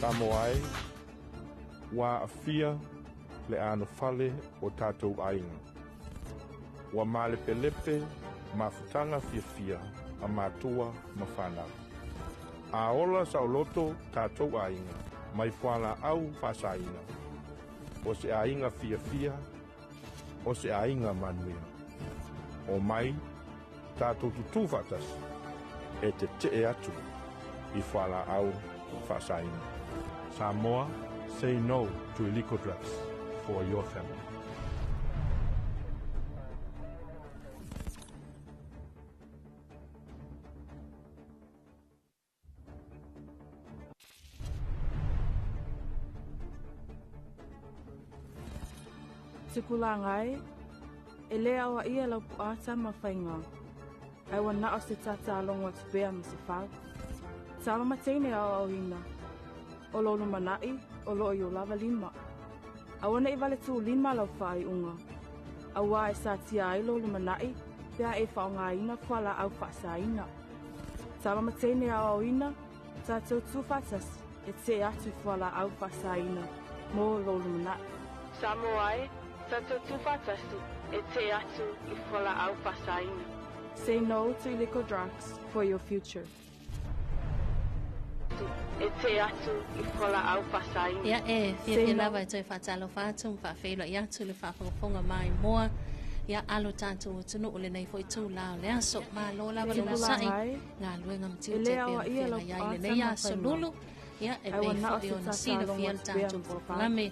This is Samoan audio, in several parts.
Samoa e, ua aafia le anofale o tatou aiga. Ua malepelepe mafutaga fiafia a matua ma fanau. A ola saoloto tatou aiga mai fualaau faasaina, o se aiga fiafia, o se aiga manuia. Omai, tatou tutū faatasi e tetee atu i fualaau faasaina. Samoa, say no to illegal drugs for your family. Tupulaga e, e le aoaia lau puata ma faiga, ae ua na o se tatalogo atu pea ma se fau. Tama ma teine aoaoina, o lou lumanai o loo i o lava lima. Aua ne i vale tulima lau faaiuga, auā e satia ai lou lumanai pe a e faaaogaina fualaau faasaina. Tama ma teine aoaoina, tatou tu faatasi e tetee atu i fualaau faasaina mo lou lumanai. Samoa e, tatou tu faatasi e tetee atu i fualaau faasaina. Say no to illegal drugs for your future. E tetee atu i fualaau faasaina. Ia, e fiafia lava e toe faatalofa atu ma faafeiloai atu le faafogafoga maimoa ia alo tatou atunuu lenei foi itulā o le aso. Malo lava le onosai, galuega ma E tiute le e pei ona aoaia lau feagai ai puata lenei ma aso faiga, lulu. Ia, e ae ua pei na o foi se ona tatalogo silafia le atu pea tatou ma se fau. polokalame,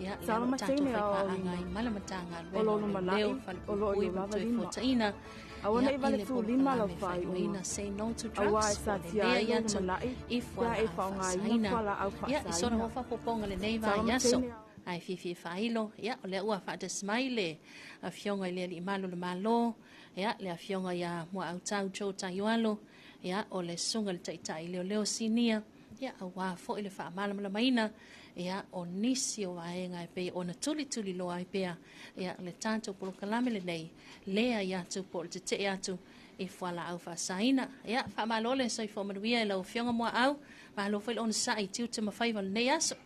ia, lea Tama o ma tatou teine faipaaga aoaoina, ai ma le o Matagaluega lou o lumanai Leoleo, o loo i Falepuipui o ma lava lima. Toefuataiga, Aua ia, ne i i vale le tulima lau polokalame faaiuga, faaigoaina Say No to auā e Drugs, po o le satia ai lea lou atu lumanai i pe a e fualaau faaaogaina faasaina. fualaau Ia, i sona faasaina. ho faapopoga lenei Tama ma vaiaso, teine ae fiafia e faailo, ia, o lea ua faatasi mai le afioga i le Alii Malu o le Malo, ia, le afioga ia Muaautau Joe Taioalo, ia, o le susuga i le Taitai Leoleo Sinia, ia, auā foi le faamalamalamaina, ia, o nisi o vaega e pei ona tulituliloa ai pea, ia, le tatou polokalame lenei, leai atu po o le tetee atu i fualaau faasaina. Ia, faamalo le soifua manuia i lau Afioga Muaau, malo foi le onosai i tiute ma faiva o lenei aso.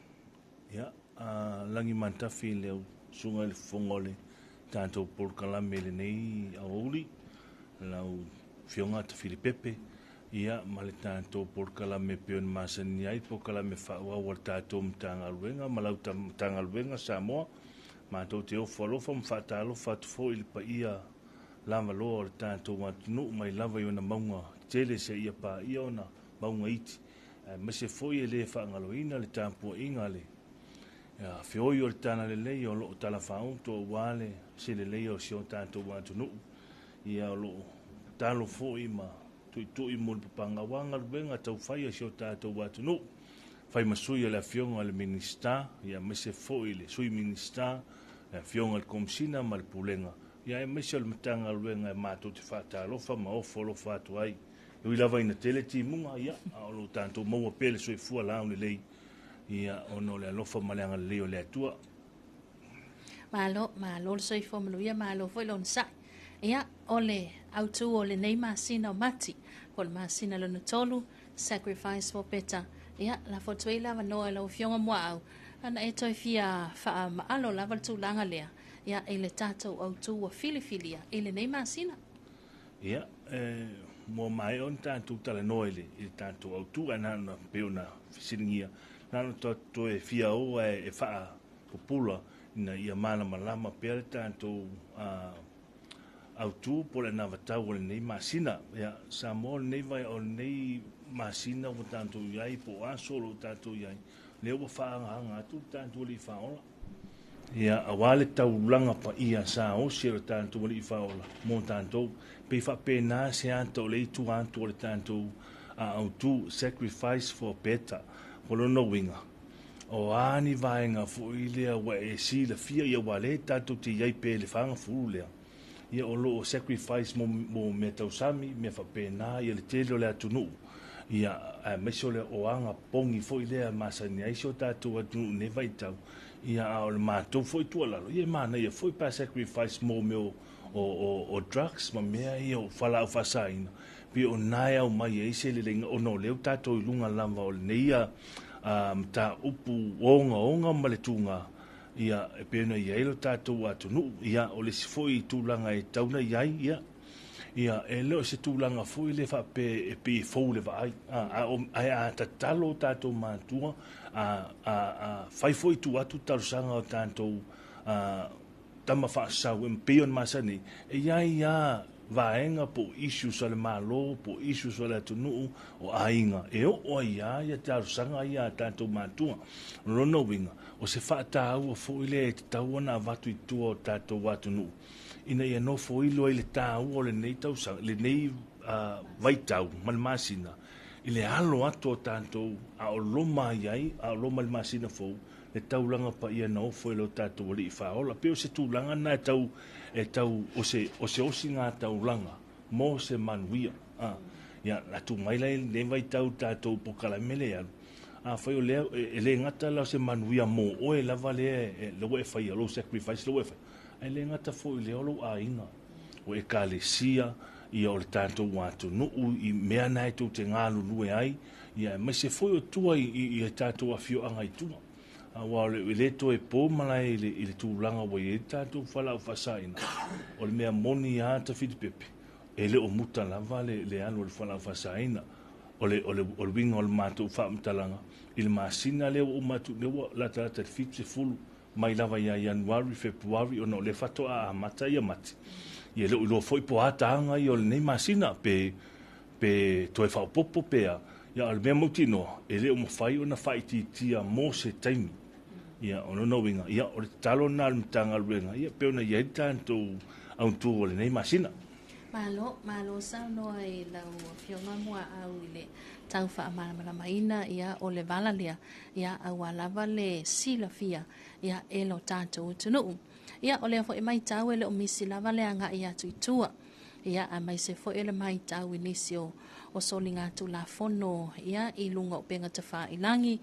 Ia, a lagi matafi le susuga i le fofoga o le tatou polokalame i lenei aoauli, lau Afioga Tafilipepe, ia, ma le tatou polokalame e pei ona masani ai, polokalame faaauau a le tatou Matagaluega ma lau Matagaluega Samoa. Matou te ofo alofa ma faatalofa atu foi i le paia lavaloa o le tatou atunuu mai lava i ona mauga tele seia paia ona mauga iti, aemaise foi e le faagaloina le tapuaiga a le feoi o le talalelei o lo o talafaauto aua le seleleia o si o tatou atunuu. Ia, o lo o tatalo foi ma tuitui mo le papaga aua galuega taufai a si o tatou atunuu. Fai ma sui o le Afioga i le Minisita, ia, aemaise foi le Sui Minisita, le Afioga i le Komesina ma le Pulega, ia, aemaise o le Matagaluega e matou te faatalofa ma ofo alofa atu ai. E ui lava ina tele timuga, ia, a o lo o tatou maua pea le soifua laulelei, ia, ona o le alofa ma le agalelei o le Atua. Malo, malo le soifua manuia, malo foi le onosai. Ia, o le autū o lenei masina o Mati, po o le masina lona tolu, Sacrifice for Better. Ia, lafo atu ai le avanoa i lau Afioga Muaau, ana e toe fia faamaalo lava le tulaga lea, ia, i le tatou autū ua filifilia i lenei masina. Ia, e mua maea ona tatou talanoa i le, i le tatou autū, ae na ona pei ona fesiligia, na ona toe fia o ae e faapupula ina ia malamalama pea le tatou autū po o le anavatau o lenei masina. Ia, Samoa o lenei vai, o lenei masina ua tatou i ai, po o aso o lo o tatou i ai, lea ua faaagaaga atu le tatou Alii Faaola. Ia, aua le taulaga paia sa osi e lo tatou Alii Faaola mo tatou. Pei faapena se ata o le itu atu o le tatou autū, sacrifice for better. O lona uiga, o a ni vaega foi lea ua e silafia, ia ua le tatou te i ai pea i le fagafulu lea, ia o lo o sacrifice mo, mo mea tausami, mea faapena, ia le tele o le atunuu, ia, aemaise o le o aga pogi foi lea e masani ai si o tatou atunuu i lenei vaitau, ia, a o le matou foi tuualalo, ia e manaia foi pe a sacrifice mo mea o, o, o, o drugs ma mea ia o fualaau faasaina, pei o na e aumai ai se leleiga, ona o lea ua tatou i luga lava o lenei Mataupu ogaoga ma le tuga, ia, e pei ona i ai lo tatou atunuu. Ia, o le isi foi tulaga e tatau ona i ai, ia, ia, e le o se tulaga foi lea faapea e pei e fou le vaai, ae a tatalo o tatou matua, a fai foi tuu atu talosaga o tatou tama faasau e pei ona masani, e i ai lava vaega po o issues a le Malo, po o issues a le atunuu, o aiga, e oo ai lava ia talosaga ia a tatou matua. O lona uiga, o se faataua foi lea e tatau ona avatu i tua o tatou atunuu, ina ia nofoilo ai le taua o lenei tausaga, lenei vaitau ma le masina, i le alo atu o tatou a o loma ai ai, a o loma i le masina fou, le taulaga paia na ofo i lo tatou alii faaola. Pe o se tulaga na e tau, e tau o se osiga taulaga mo se manuia. Ia, la tu mai lai le vaitau tatou polokalame le alu. Afai o lea, e le gata la o se manuia mo oe lava lea e, le ua e faia, lou sacrifice le ua e faia. Ae le gata foi lea o lou aiga, o ekalesia, ia o le tatou atunuu i mea na e tou te galulue ai, ia aemaise foi o tua i tatou afioaga i tua. Aua o le le toe po malae i le tulaga ua i ai tatou fualaau faasaina. O le mea moni lava Tafilipepe, e le o muta lava le alu o le fualaau faasaina. O le uiga o le matou faamatalaga i le masina lea ua uma atu, lea ua latalata i le 70 mai lava ia Ianuari, Fepuari, ona o lea faatoa amata ia Mati. Ia le o iloa foi po o a taga ia o lenei masina, pe toe faaopoopo pe a. Ia o le mea mautinoa, e le o mafai ona faaitiitia mo se taimi. Ia, o lona uiga, ia, o le tatalo lena a le Matagaluega, ia, pe ona i ai le tatou autu o lenei masina. Malo, malo saunoa i lau Afioga Muaau i le tau faamalamalamaina, ia, o le vala lea, ia, aua lava le silafia, ia, e lo tatou atunuu. Ia, o lea foi maitau e le o misi lava le agai atu i tua. Ia, aemaise foi o le maitau i nisi o soliga tulafono, ia, i luga o upega tafailagi.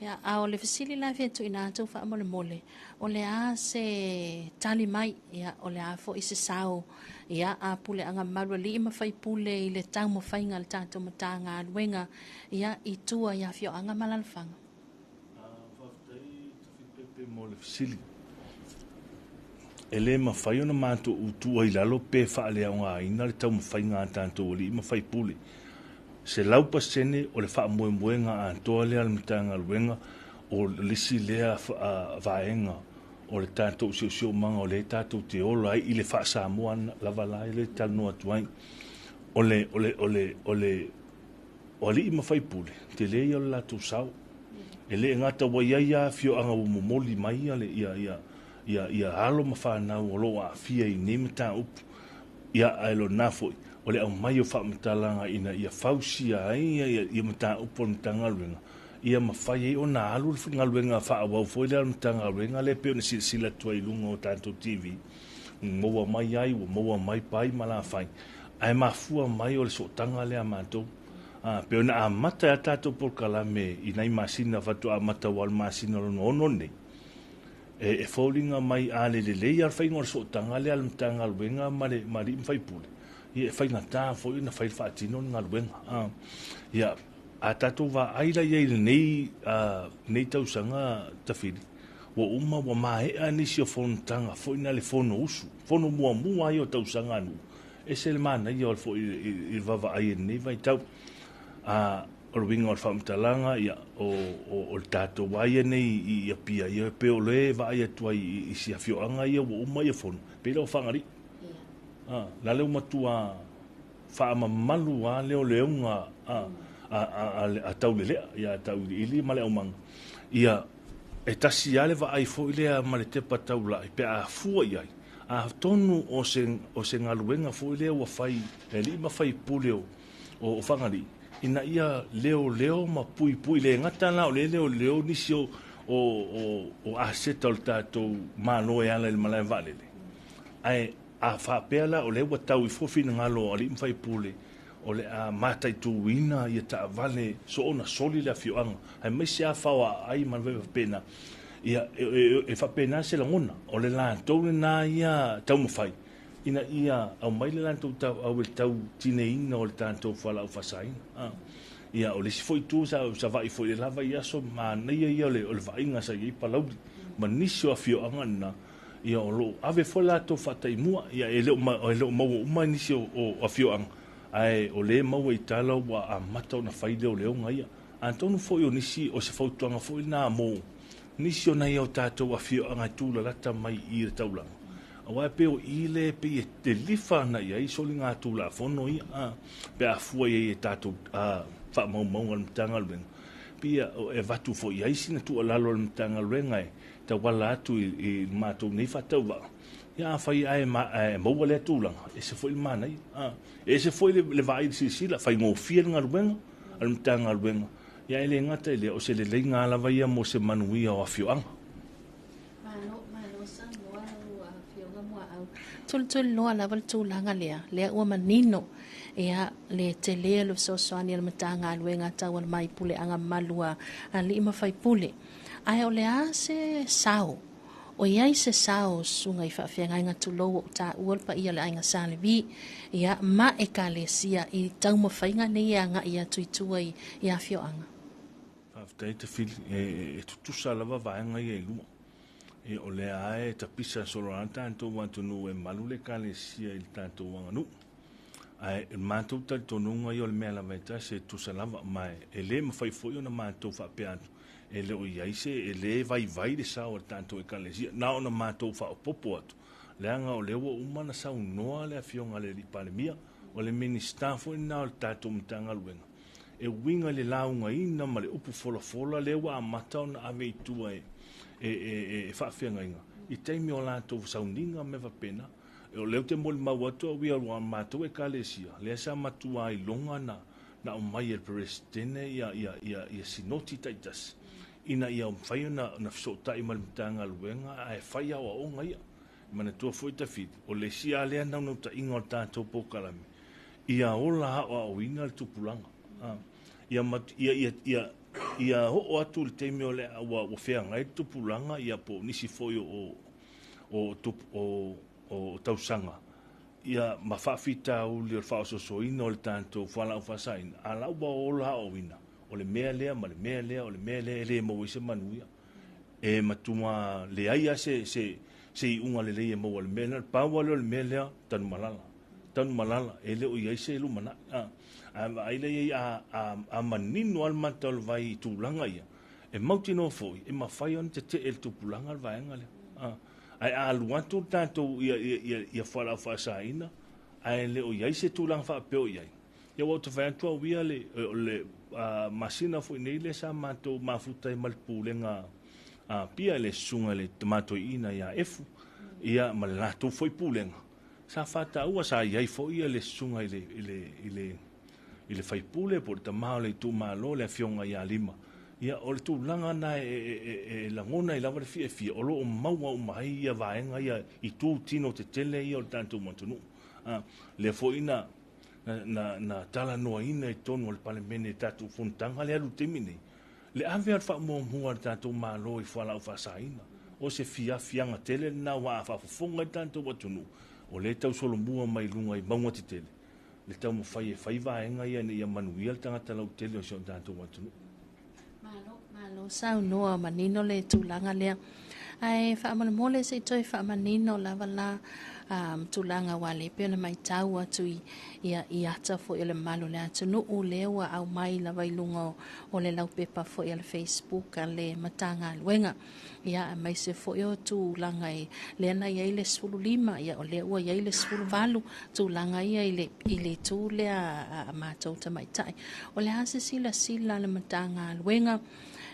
Ia, a o le fesili la e fia tuuina atu faamolemole, o le a se tali mai, ia, o le a foi se sao, ia, a puleaga mamalu a alii ma faipule i le taumafaiga a le tatou Matagaluega, ia, i tua i afioaga ma alaalafaga. Faafetai Tafilipepe mo le fesili. E le mafai ona matou utua i lalo pe faaleaogaina le taumafaiga a tatou alii ma faipule. 100% o le faamoemoega atoa lea a le Matagaluega, o le isi lea vaega o le tatou siosiomaga o lea tatou te ola ai i le faasamoa lava la i le talanoa atu ai. O le o alii ma faipule, tele ia o le latou sao. E le gata ua i ai afioaga ua momoli mai ia ia alo ma whanau o lo aafia i nei mataupu. Ia ae lona foi, o le aumai o faamatalaga ina ia fausia ai ia mataupu o le Matagaluega, ia mafai ai ona alu le galuega faaauau foi lea a le Matagaluega lea pei ona silasila atu ai i luga o tatou TV. Maua mai ai, ua maua mai pai ma lafai. Ae mafua mai o le sootaga lea a matou. Pe ona amata ia tatou polokalame i nai masina faatoa amata ua o le masina lona 6 nei. E foliga mai a le lelei a le faiga o le sootaga lea a le Matagaluega ma le alii ma faipule. Ia e faigata foi ona fai le faatino le galuega. Ia, a tatou vaai la i ai lenei tausaga Tafili, ua uma ua maea nisi o fonotaga foi na le fono usu, fono muamua ai o tausaga a nuu. Ese le manaia o le foi i le vaavaai i lenei vaitau. O le uiga o le faamatalaga, ia, o le tatou ai nei i Apia, ia, pe o le vaai atu ai i si afioaga ia ua uma ia fono, pe le o Fagalii. La le matua faamamalu a leo leoga a taulelea, ia a tauiliili ma le aumaga. Ia, e tasi lava le vaai foi lea ma le tepa taulai pe a fua i ai. A tonu o se galuega foi lea ua fai e alii ma faipule o Fagalii, ina ia leoleo ma puipui le gata la o le leoleo nisi o aseta o le tatou Malo e ala i le malae vaalele. Ae a faapea la o lea ua tau i fua finagalo o alii ma faipule o le a mataituina ia taavale soona soli le afioaga, aemaise a faoa ai ma le faapena. Ia, e faapena se lagona, o le latou lena ia taumafai ina ia aumai le latou tauau e tau tineina o le tatou fualaau faasaina. Ia, o le isi foi itu sa sava'i foi i le lava i aso manaia ia o le vaaiga sa i ai Palauli ma nisi o afioaga lena, ia o lo o ave foi le latou faataimua. Ia e le o maua uma nisi o afioaga, ae o lea e maua i tala ua amata ona fai leoleoga ia. Atonu foi o nisi o se fautuaga foi lena mo nisi o nai o tatou afioaga e tulalata mai i le taulaga. Aua e pei o i le pei e lilifa ana i ai soligatulafono ia, pe a fua i ai e tatou faamaumauga a le Matagaluega, pei e avatu foi i ai sina tuualalo a le Matagaluega e tauala atu i le matou nei faatauvaa. Ia afai ae maua lea tulaga, e ese foi le manaia, e ese foi le vaai i le silasila, faigofie le galuega a le Matagaluega. Ia e le gata i lea, o se leleiga lava ia mo se manuia o afioaga. Malo saunoa lau Afioga Muaau. Tulituliloa lava le tulaga lea, lea ua manino ia le tele o le fesoasoani a le Matagaluega tauala mai puleaga mamalu a alii ma faipule. Ae o le a se sao? O i ai se sao susuga i faafeagaiga tulou o taua le paia o le aiga Sa Levi, ia ma ekalesia i taumafaiga nei e agai atu i tua i afioaga. Faafetai Tafili, e tutusa lava vaega ia e lua. E o lea e tapisa solo a tatou atunuu e malu le ekalesia i le tatou aganuu. Ae e matou talitonuga ia o le mea lava e tasi e tutusa lava, ma e le mafai foi ona matou faapea atu e le o i ai se, e le vaivai le sao a le tatou ekalesia. Na ona matou faaopoopo atu, leaga o lea ua uma na saunoa le afioga i le alii Palemia, o le Minisita foi lena o le tatou Matagaluega, e uiga i le laugaina ma le upu folafola lea ua amata ona ave i tua e faafeagaiga i taimi o latou sauniga ma mea faapena. O lea ou te molimau atu au ia ua matou ekalesia, lea sa matua iloga na aumai e le Peresetene ia sinoti taitasi ina ia mafai ona fesootai ma le Matagaluega ae fai aoaoga ia. Manatua foi Tafili, o le isi lava lea naunautaiga o le tatou polokalame, ia ola aoaoina le tupulaga. Ia oo atu le taimi o le ua feagai le tupulaga ia po o nisi foi o tausaga ia ma faafitauli o le faaososoina o le tatou fualaau faasaina, a la ua ola aoaoina, o le mea lea ma le mea lea, o le mea lea e le maua ai se manuia. E matua leai lava se iuga lelei e maua i le mea lea. Pau lava lea o le mea lea, tanumalala, e le o i ai se lumanai. A vaai lea i ai, a manino lava le mata o le vai i tulaga ia, e mautinoa foi, e mafai ona tetee le tupulaga le vaega lea. Ae a alu atu le tatou ia fualaau faasaina, ae le o i ai se tulaga faapea o i ai. Ia ua ou te fai atu au ia le masina foi nei lea sa matou mafuta ai ma le pulega Apia le susuga i le tamatoiina ia Efu, ia ma le latou foi pulega, sa faataua sa i ai foi ia le susuga i le faipule po o le tama o le itumalo le afioga ia Lima. Ia o le tulaga na e lagona ai lava le fiafia, o lo o maua uma ai ia vaega ia i tu tino tetele ia o le tatou atunuu. Lea foi na talanoaina i totonu o le Palemene i tatou fonotaga le alu taimi nei, le ave a le faamuamua a le tatou Malo i fualaau faasaina. O se fiafiaga tele lena ua a faafofoga i le tatou atunuu, o lea e tausolomua mai luga i mauga tetele, le taumafai e fai vaega ia ina ia manuia le tagata lautele o si o tatou atunuu. Malo saunoa manino le tulaga lea. Ae faamolemole se i toe faamanino lava la tulaga ua le pei ona matau atu i ata foi o le mamalu o le atunuu lea ua aumai lava i luga o le laupepa foi a le Facebook a le Matagaluega. Ia aemaise foi o tulaga i lea na i ai le 15, ia o lea ua i ai le 18, tulaga ia i le itu lea a matou tamaitai. O le a se silasila a le Matagaluega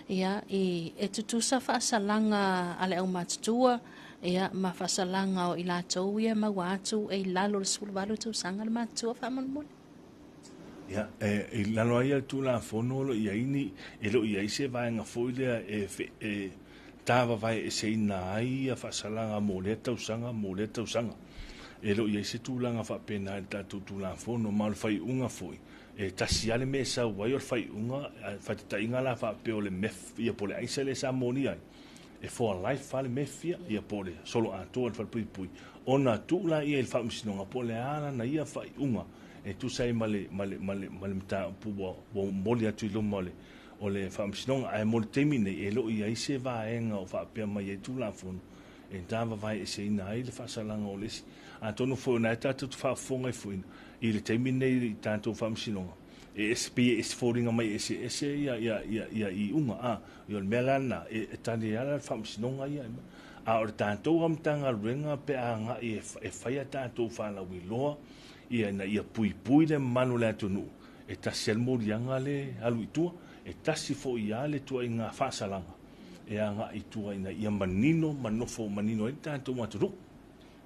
ia e tutusa faasalaga a le aumatutua ia ma faasalaga o i latou ia maua atu e i lalo o le 18 tausaga le matutua faamolemole. Ia, e lalo ai le Tulafono o lo o i ai ni, e le o i ai se vaega foi lea e tāvavae eseina ai ia faasalaga mo lea tausaga, mo lea tausaga. E le o i ai se tulaga faapena i le tatou Tulafono, ma o le faaiuga foi, e tasi lava le mea e sau ai o le faaiuga, faataitaiga la faapea o le meth, ia po o le aisa lea sa molia ai, e for life lava le meth ia po o le solo atoa le falepuipui, ona tuu la ia i le faamasinoga po o le a lana ia faaiuga e tusa ai ma le ma le ma le ma le mataupu ua ua momoli atu i luma o le o le Faamasinoga. Ae mo le taimi nei, e le o i ai se vaega o faapea mai ai Tulafono e tavavaeeseina ai le faasalaga o le isi. Atonu foi o na e tatou te faafofoga ai foi i le taimi nei i tatou Faamasinoga, e ese pei e ese foliga mai e eseese ia ia ia ia iuga a ia o le mea la lena e tali ai la le Faamasinoga ia. A o le tatou Matagaluega pe a agai e fai a tatou faalauiloa ia ina ia puipui le mamalu o le atunuu, e tasi lava le moliaga le alu i tua, e tasi foi lava le tuaiga faasalaga e agai i tua ina ia manino ma nofo manino ai le tatou atunuu.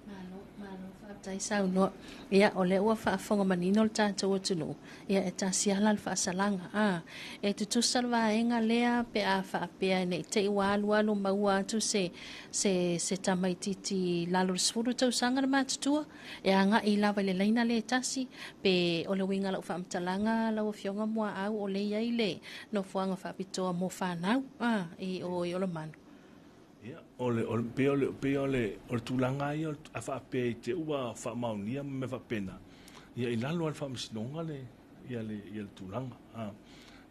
Malo, malo, faafetai saunoa. Ia, o lea ua faafofoga manino le tatou atunuu, ia e tasi lava la le faasalaga. A, e tutusa le vaega lea pe a faapea ne i te i ua alualu maua atu se, se, se tamaitiiti i lalo o le 10 tausaga le matutua, e agai lava i le laina lea e tasi, pe o le uiga o lau faamatalaga lau Afioga Muaau, o lea e i ai le nofoaga faapitoa mo fanau, a, i o i Olomanu. Ia, o le, o le, pei o le, pei o le, o le tulaga lava ia a faapea i te ua faamaonia ma mea faapena, ia i lalo lava o le Faamasinoga le, ia le, ia le tulaga. A,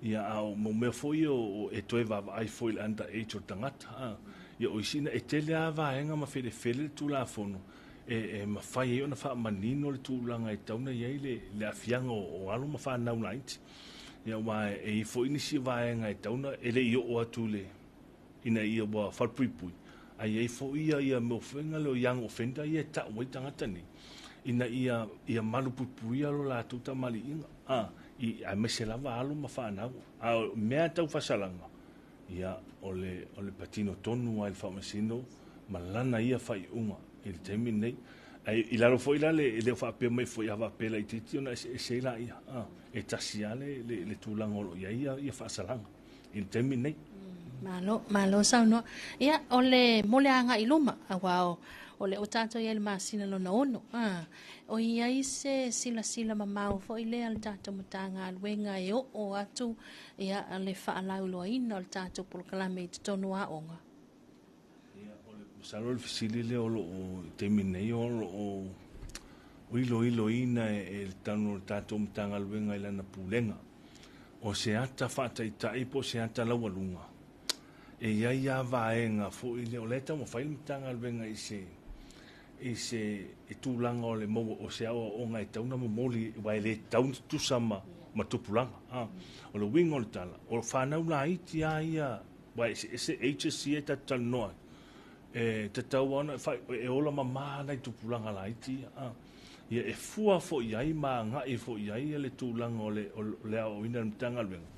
ia, a o mea foi ia o, e toe vaavaai foi i le under age o le tagata. A, ia o isi, e tele lava vaega ma felefele le Tulafono e, e mafai ai ona faamanino le tulaga e tatau ona i ai le, le aafiaga o, o alo ma fanau laiti. Ia, aua e i ai foi nisi vaega e tatau ona, e le i oo atu i le, ina ia ua falepuipui, ae i ai foi ia, ia mea foi lea o young offender ia e tau ai tagata nei, ina ia, ia malupuipuia lo latou tamaliiga, a, i, aemaise lava alo ma fanau. A o mea tau faasalaga, ia, o le, o le patino tonu lava i le faamasino ma lana ia faaiuga i le taimi lenei. Ae i lalo foi la le, e le o faapea mai foi a faapea laitiiti ona eseese ai laia, a, e tasi lava le, le, le tulaga o lo o i ai ia, ia faasalaga i le taimi lenei. Malo, malo saunoa. Ia, o le mo le agai i luma, aua o, o lea ua tatou i ai i le masina lona ono, a, o i ai se silasila mamao foi lea a le tatou Matagaluega e oo atu ia le faalauiloaina o le tatou polokalame i totonu o aoga? Ia, o le, masalo o le fesili lea o lo o i taimi nei o lo o iloiloina e le tanu o le tatou Matagaluega i lana pulega. O se ata faataitai po o se ata laualuga, e i ai lava vaega foi lea, o lea e taumafai le Matagaluega i se i se i tulaga o le maua o se aoaoga e tatau ona momoli, aua e le tatau ona tutusa ma, ma tupulaga. A, o le uiga o le tala, o fanau laiti lava ia, aua e eseese ages ia e tatou talanoa ai, e tatau lava ona e ola mama nai tupulaga laiti ia. A, ia e fua foi i ai ma agai foi i ai le tulaga o le, o le aoaoina e le Matagaluega,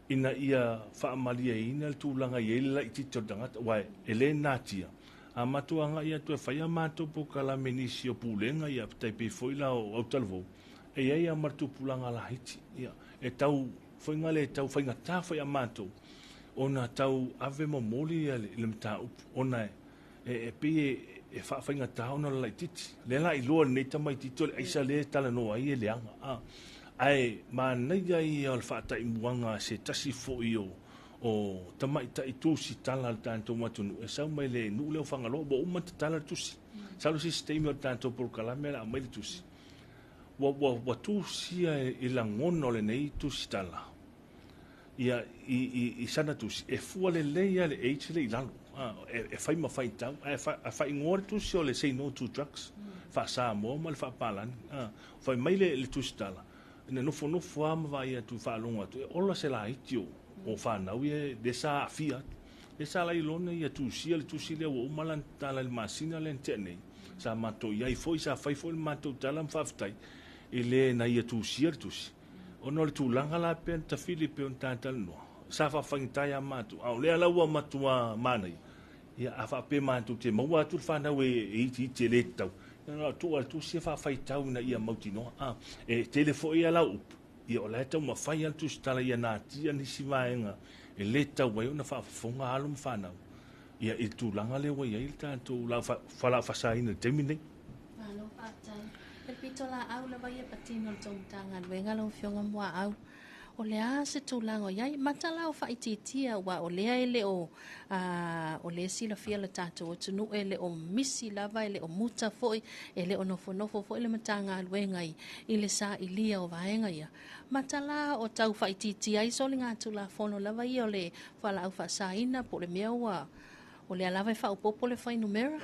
ina ia faamalieina le tulaga e i ai le laitiiti o le tagata, aua e le natia. A matou agai atu e fai a matou polokalame i nisi o pulega, ia tai pei foi la o Autalavou, e i ai lava ma le tupulaga laiti, ia, e tau foi le tau faigata foi ia matou ona tau ave momoli ia le mataupu, ona e pei e faafaigata ona o le laitiiti. Lea la iloa lenei tamaitiiti o le aisa lea e talanoa ai e leaga. A, ae manaia ia o le faataimuaga a se tasi foi o o tamaitai tusitala a le tatou atunuu e sau mai le nuu lea o Fagaloa, ua uma ona tatala le tusi. Masalo se isi taimi o le tatou polokalame o le a aumai le tusi. Ua, ua, ua tusia i lagona o lenei tusitala ia i, i, i sana tusi, e fua lelei lava le age le i lalo. A, e, e fai ma faitau, ae fa, faaigoa le tusi o le Say No to Drugs, faa-Samoa ma le faa-Palani. A, fai mai le, le tusitala, na nofonofo lava ma vaai atu, faalogo atu, e ola se laiti o, o fanau ia lea sa aafia atu. Lea sa lailona ia tusia le tusi lea ua uma lana tatala i le masina lea na tea nei. Sa matou i ai foi, sa fai foi le matou tala ma faafetai i le na ia tusia le tusi. Ona o le tulaga la pea na tafili pei ona ta talanoa, sa faafaigata ia matou, a o lea la ua matua manaia. Ia, a faapea matou te maua atu le fanau e itiiti e le tatau, ia na o tuu lava le tusi e faafaitau ina ia mautinoa. A, e tele foi ia lau upu, ia o la e taumafai lava le tusitala ia natia nisi vaega e le tatau ai ona faafofoga alo ma fanau ia i le tulaga lea ua i ai le tatou falaofasaina i le taimi lenei. Malo faafetai. O le pitolaau lava ia patino i le tou Matagaluega lau Afioga Muaau. O le a se tulaga o i ai? Matala o faaitiitia aua o lea e le o, a, o lea e silafia le tatou atunuu e le o misi lava, e le o muta foi, e le o nofonofo foi le Matagaluega i, i le sailia o vaega ia. Matala o tau faaitiitia ai soligatulafono lava ia o le fualaau faasaina po o le mea ua, o lea lava e faaopoopo le fuainumera?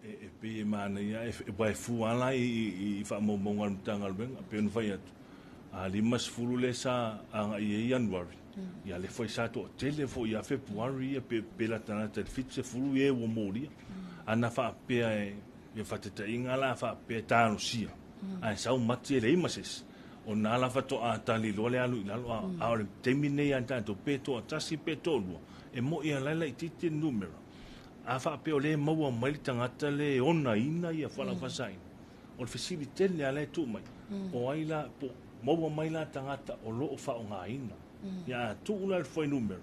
E pei e manaia aua e fua lava la i faamaumauga a le Matagaluega. E pei ona fai atu, a 50 lea sa agai i ai Ianuari, ia lea foi sa toatele foi ia Fepuari ia pe latalata i le 70 e ua molia. Ana faapea e faataitaiga la faapea e talosia, ae sau mati e leai ma se isi, ona la faatoa tali loa le alu i lalo. A o le taimi lenei ia tatou, pe toatasi pe toalua, e moni lava la e laitiiti le numera. A faapea o lea e maua mai le tagata lea e onaina ia fualaau faasaina, o le fesili tele lava la e tuu mai, o ai la, po o maua mai la tagata o lo o faaaogaina. Ia a tuu la le fuainumera,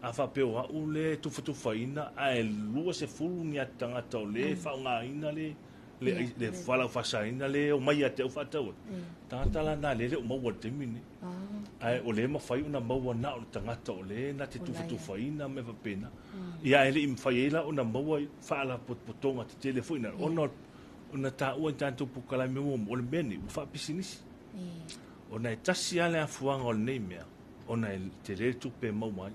a faapea o au lea e tufatufaina ae 20 ni ata tagata o lea e faaaogaina le le fualaau faasaina lea e omai ia te au faatau atu, tagata la na lea e le o maua i le taimi lenei. Ae o lea e mafai ona maua na o le tagata o lea na te tufatufaina ma mea faapena. Ia ae le i mafai ai la ona maua faalapotopotoga tetele foi na, ona ona taua i tatou polokalame muamua, o le mea lenei ua faapisinisi. Ona e tasi lava le afuaga o lenei mea, ona e tele le tupe e maua ai.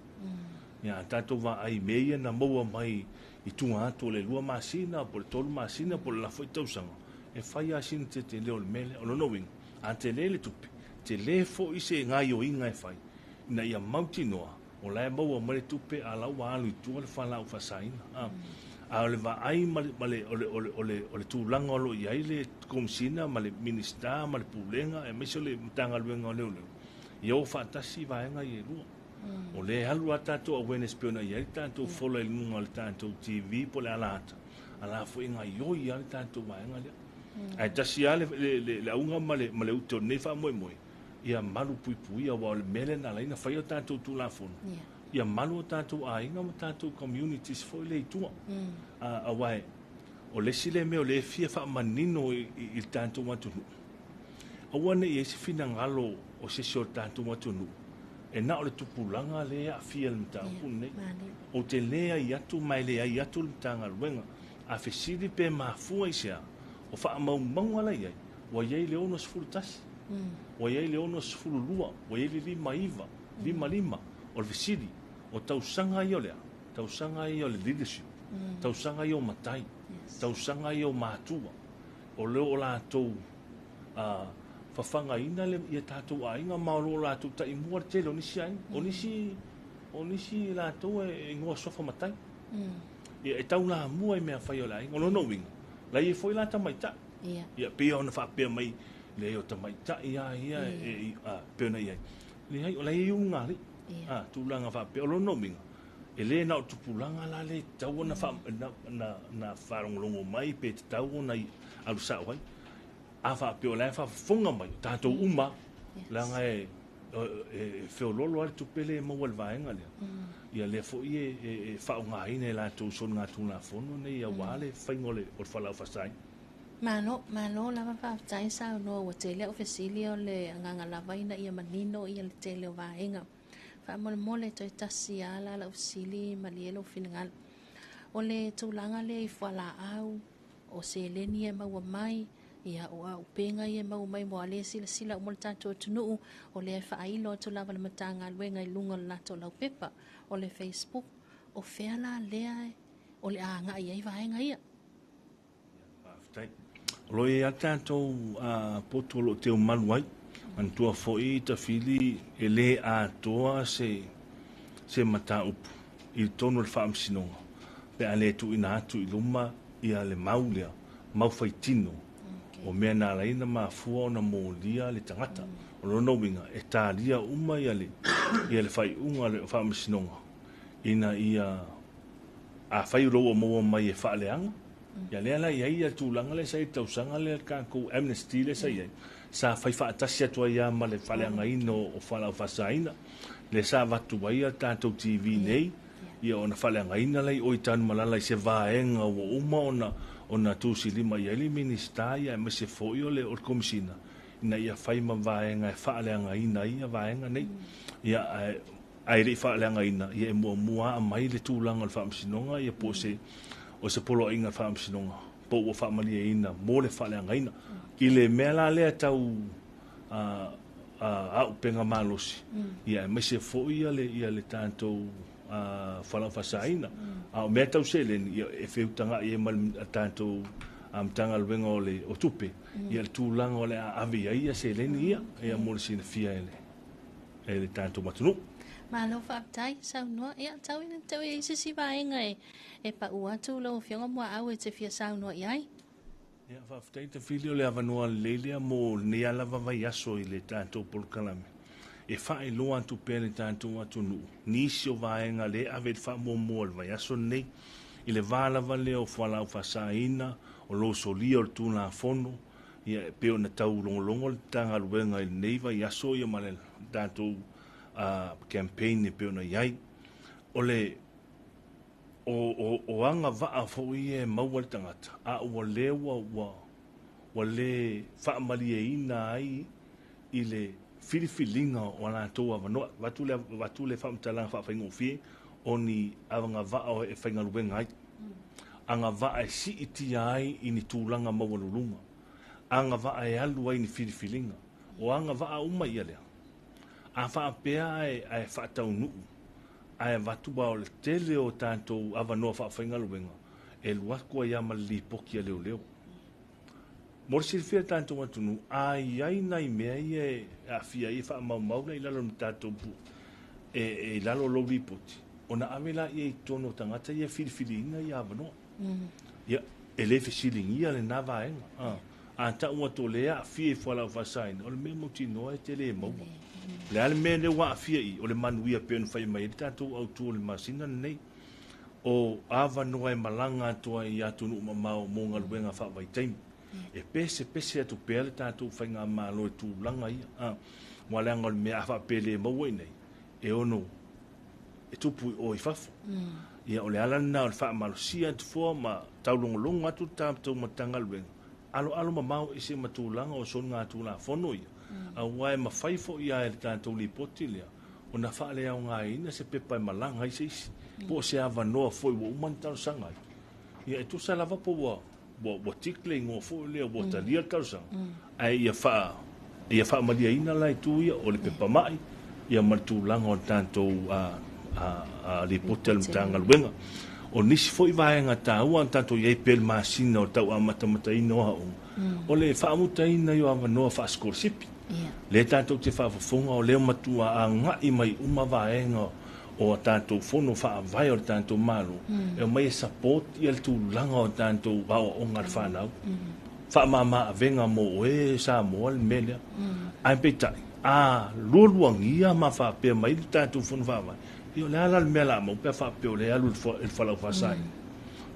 Ia a tatou vaai i mea ia na maua mai i tua atu o le 2 masina po o le 3 masina po o le la foi tausaga, e fai lava sina tetele o le mea lea. O lona uiga, a tele le tupe, tele foi se gaoioiga e fai ina ia mautinoa o la e maua mai le tupe a o la ua alu i tua le fualaau faasaina. A o le vaai ma le, o le, o le, o le, o le tulaga o lo o i ai le Komesina ma le Minisita ma le Pulega aemaise o le Matagaluega o Leoleo, ia o faatasi vaega ia e lua. O lea e alu lava tatou awareness pei ona i ai le tatou fola i luga o le tatou TV po o le alahata, a la foi e gaoioi lava le tatou vaega lea. Ae tasi lava le auga ma le ute o lenei faamoemoe, ia malu puipuia, aua o le mea lea na ala ai ona fai a tatou Tulafono, ia malu o tatou aiga ma tatou communities foi lea i tua. Aua o le isi lea mea o lea e fia faamanino i le tatou atunuu, aua ne i i ai se finagalo o se isi o le tatou atunuu e na o le tupulaga lea e aafia i le mataupu lenei. Ou te leai atu ma e leai atu le Matagaluega. A fesili pe mafua i se a, o faamaumauga la i ai, ua i ai le 61, ua i ai le 62, ua i ai le 59, 55. O le fesili, o tausaga ia o le a? Tausaga ia o le leadership, tausaga ia o matai, tausaga ia o matua, o lea o latou fafagaina ia tatou aiga ma o lo o latou taimua le tele o nisi aiga. O nisi, o nisi latou e igoa suafa matai. Ia, e taulamua i mea fai o le aiga. O lona uiga, la i ai foi la tamaitai. Ia, pei ona faapea mai, leai o tamaitai lava ia e pei ona i ai. Leai, o la e i ai ulugalii. Tulaga faapea. O lona uiga, e le na o tupulaga la le tatau ona na faalogologo mai pe tatau ona alu sao ai. A faapea o la e faafofoga mai, o tatou uma, leaga e feoloolo lava le tupe lea e maua i le vaega lea. Ia lea foi e faaaogaina e latou soligatulafono nei aua le faiga o le fualaau faasaina. Malo, malo lava faafetai saunoa, ua tele au fesili, o le agaga lava ina ia manino ia le tele o vaega. Faamolemole toe tasi lava la lau fesili, malie lou finagalo. O le tulaga lea i fualaau, o seleni e maua mai, ia o auupega ia e maua mai mo lea silasila uma le tatou atunuu, o lea e faailo atu lava le Matagaluega i luga o le latou laupepa, o le Facebook, o fea la lea o le a agai ai vaega ia? Faafetai. O lo o i ai lava tatou poto o lo o teumalu ai. Manatua foi Tafili e le atoa se mataupu i totonu o le Faamasinoga pe a le tuuina atu i luma ia le mau lea, mau faitino o mea na ala ai ona mafua ona molia le tagata. O lona uiga, e talia uma ia le faaiuga o le Faamasinoga ina ia afai o lo o ua maua mai e faaleaga, ia lea la i ai le tulaga lea sa i ai le tausaga lea le tatou amnesty lea sa i ai, sa fai faatasi atu ai lava ma le faaleagaina o fualaau faasaina, lea sa avatu ai le tatou TV nei, ia ona faaleagaina lea i o i Tanumalala i se vaega ua uma ona tuusilima i ai le Minisita aemaise foi o le Komesina, ina ia fai ma vaega e faaleagaina ai ia vaega nei. Ia, ae le i faaleagaina, ia e muamua aumai le tulaga o le faamasinoga, ia po o se, o se poloaiga a le faamasinoga, po ua faamalieina mo le faaleagaina. I le mea la lea tau auupega malosi, ia aemaise foi ia le, ia le tatou fualaau faasaina. A o mea tau seleni, ia e feutagai ai ma le tatou Matagaluega o le o Tupe, ia le tulaga o le a ave i ai ia seleni ia, ia mo le silafia e le e le tatou atunuu. Malo faafetai saunoa. Ia, tau ina tau i ai se isi vaega e, e pau atu lau Afioga Muaau e te fia saunoa i ai. Ia, faafetai Tafili o le avanoa lelei lea mo lenei lava vaiaso i le tatou polokalame. E faailoa atu pea le tatou atunuu, nisi o vaega lea e ave i le faamuamua o le vaiaso lenei, i le va lava lea o fualaau faasaina, o lou solia o le Tulafono, ia e pei ona tau logologo le Matagaluega i lenei vaiaso ia ma le tatou campaign e pei ona i ai. O le o agavaa foi ia e maua le tagata, a ua lea ua le faamalieina ai i le filifiliga o a latou avanoa. Avatu le faamatalaga faafaigofie, o ni agavaa e faigaluega ai, agavaa e siitia ai i ni tulaga maualuluga, agavaa e alu ai ni filifiliga, o agavaa uma ia lea. A faapea ae faataunuu, ae avatu o le tele o tatou avanoa faafaigaluega, e alu atu ai lava ma le lipoti a leoleo. Mo le silafia e le tatou atunuu, a i ai nai mea ia e aafia ai e faamaumau la i lalo o le tatou e i lalo o lou lipoti, ona ave laia i totonu o tagata ia e filifiliina ia avanoa. Ia, e le fesiligia lena vaega. A tau atu o lea e aafia i fualaau faasaina, o le mea mautinoa e te le maua. Le a le mea lea ua aafia i, o le manuia pei ona fai mai ai le tatou autu o le masina lenei. O avanoa e malaga atu ai i atunuu mamao mo galuega faavaitaimi. E pesepese atu pea le tatou faigamalo i tulaga ia. Aua leaga o le mea a faapea e le maua i inei, e ono e tupu i o i fafo. Ia o le ala lena o le faamalosia atu fua ma taulogologo atu le tatou Matagaluega, aloalo mamao ese ma tulaga o soligatulafono ia. Aua e mafai foi lava e le tatou lipoti lea ona faaleaogaina se pepa e malaga ai se isi, po o se avanoa foi ua uma ona talosaga ai. Ia e tusa lava po ua tick le igoa foi lea ua talia le talosaga, ae ia faamaliaina la i tu ia o le pepa mai, ia ma le tulaga o le tatou lipoti a le Matagaluega. O nisi foi vaega taua na tatou i ai pea le masina o le tau amatamataina o aoga, o le faamutaina i o avanoa faasikolasipi. Lea tatou te faafofoga o lea matua agai mai uma vaega o a tatou fono faavae o le tatou Malo, e omai e support ia le tulaga o tatou aoaoga a le fanau. Faamama avega mo oe Samoa le mea lea. Ae peitai, a lualuagia ma faapea mai le tatou fono faavae, ia o le a la le mea o le a maua pe a faapea o lea e alu i le fualaau faasaina.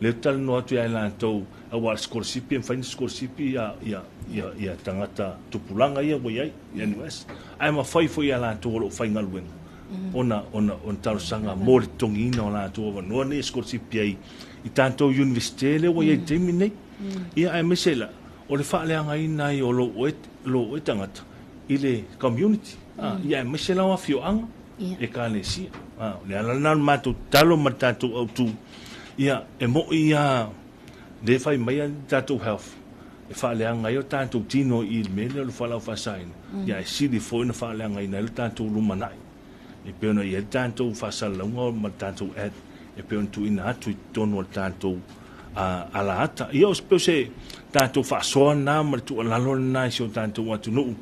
Lea ou te talanoa atu ia i latou, aua o le sikolasipi e mafai ona sikolasipi ia tagata tupulaga ia ua i ai i NUS. Ae mafai foi ia latou o lo o faigaluega ona talosaga mo le totogiina o latou avanoa nei e sikolasipi ai i tatou Iunivesite lea ua i ai i le taimi lenei. Ia aemaise la, o le faaleagaina ai o lou oe tagata i le community. Ia aemaise la o afioaga, ekalesia. O le ala lena o le matou tatalo ma le tatou autu, ia e moi lava le fai mai le tatou health, e faaleaga ai o tatou tino i le mea lea o le fualaau faasaina, ia e sili foi ona faaleagaina ai le tatou lumanai. E pei ona i ai le tatou faasalalauga ma le tatou ad, e pei ona tuuina atu i totonu o le tatou alaata. Ia o se tatou faasoa lena ma le tuualalo lena i si o tatou atunuu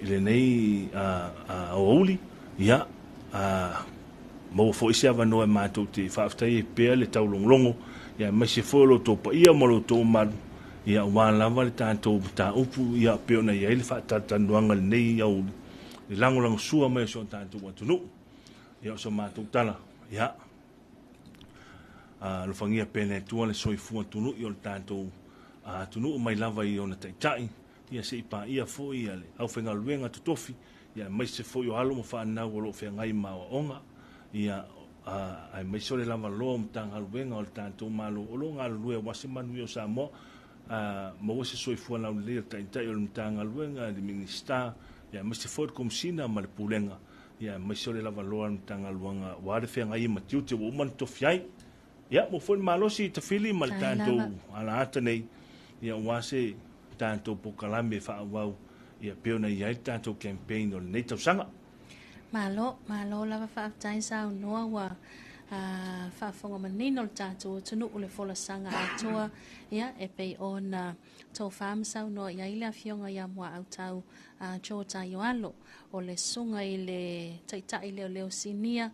i lenei aoauli. Ia, maua foi se avanoa e matou te faafetai ai pea le taulogologo, ia aemaise foi o lo outou paia ma lo outou mamalu, ia aua lava le tatou mataupu, ia pei ona i ai le faatalatalanoaga i lenei aoauli, le lagolagosua mai o si o tatou atunuu. Ia o so matou tala, ia alofagia pea le Atua le soifua tunui o le tatou atunuu mai lava i ona taitai, ia se i paia foi ia le aufaigaluega totofi, ia aemaise foi o alo ma fanau o lo o feagai ma aoaoga, ia aemaise o le lavaloa o Matagaluega o le tatou Malo o lo o galulue aua se manuia o Samoa. Maua se soifua laulelei o le Taitai o le Matagaluega, le Minisita, ia aemaise foi le Komesina ma le Pulega, ia aemaise o le lavaloa o le Matagaluega aua le feagai ma tiute ua uma ona tofi ai. Ia, maua foi le malosi i tafili ma le tatou alaata nei, ia aua se tatou polokalame faaauau, ia pei ona i ai le tatou campaign o lenei tausaga. Malo, malo lava faafetai saunoa ua faafofoga manino le tatou atunuu le folasaga atoa ia e pei ona tofa ma saunoa i ai le afioga ia Muaautau Joe Taioalo o le susuga i le Taitai Leoleo Sinia.